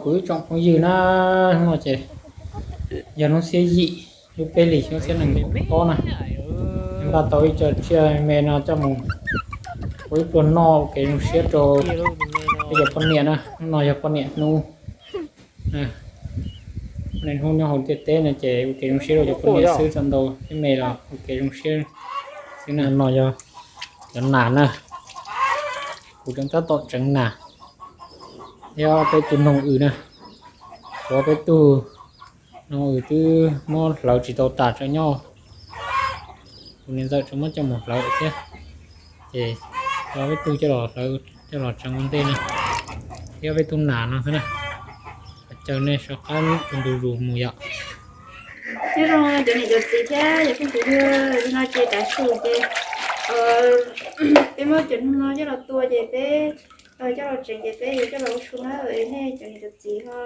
Kuv ib tsoom phooj ywg na, hnub no ces yog hnub xiab yim lub peb hlis xyoo xiab nees nkaum ob na, npaj tau ib co tsiaj me no coj mus ua ib pluag noj ua kev zoo siab rau peb cov poj niam na. Hnub no yog poj niam hnub, poj niam hnub nyob hauv ntiaj teb no ces ua kev zoo siab rau cov poj niam xwb, txawm ntau thiab me los ua kev zoo siab xwb na. No yog cov nas na, kuv tseem tab tom tseev nas thiab peb tug noog wm na. Tshuav peb tug noog wm twb muab hlawv tsis tau tas tseem nyob, kuv niam ntxawm tseem muab coj mus hlawv thiab, ces tshuav peb tug coj los hlawv coj los tseev ua ntej na, thiab peb tug nas no xwb na. Caw nej sawv qab tus ntu zus mus yom. Nyob zoo cov niam cov txiv thiab cov phooj ywg, no ces tav su ces peb muab cov noog no coj los tua ces peb coj los tseev ces peb yuav coj los ua su na, nej cov niam cov txiv ho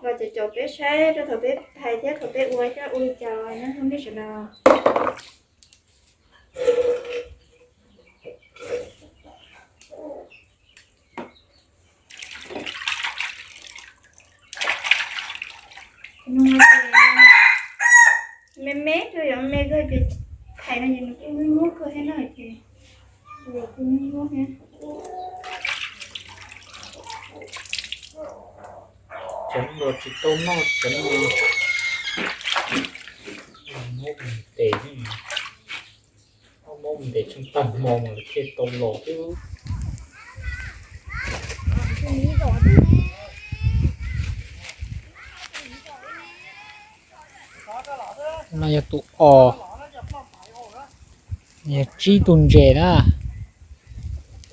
los caum caum peb saib rau thaum peb hais thiab thaum peb ua thiab ua li cas nyob zoo nej sawv daws. Me me kawg, yog me kawg ces thaiv no ces nws kuj nyuaj nyuaj kawg thiab na, ces kuj nyuaj nyuaj thiab. Cov no tsis tau noj, cov no muab ntes, muab ntes tsheej tag hmo mas lawv thiaj tau los xwb. No yog tus os, yog tsib tug ntses na.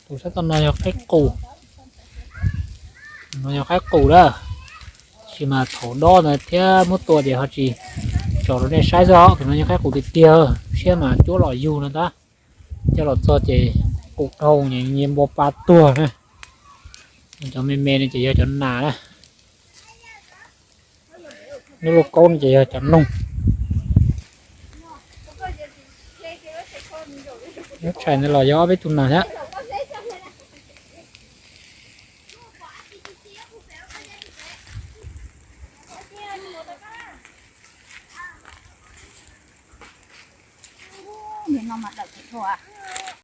Tus sab tom no yog qaib qus, no yog qaib qus lawm. Tab sis mas thaum dob ntawd thiab muab tua ces ho tsis tso rau nej saib xwb os. Tus no yog qaib qus tiag tiag, siab mas cuab los yug no ntag. Coj los txog ces qus dhau nyias npau pa tuag na. Cov me me no ces yog cov nas na. Lub lauj kaub no ces yog cov noog. Lub tshais ntawd los yog ob peb tug nas thiab.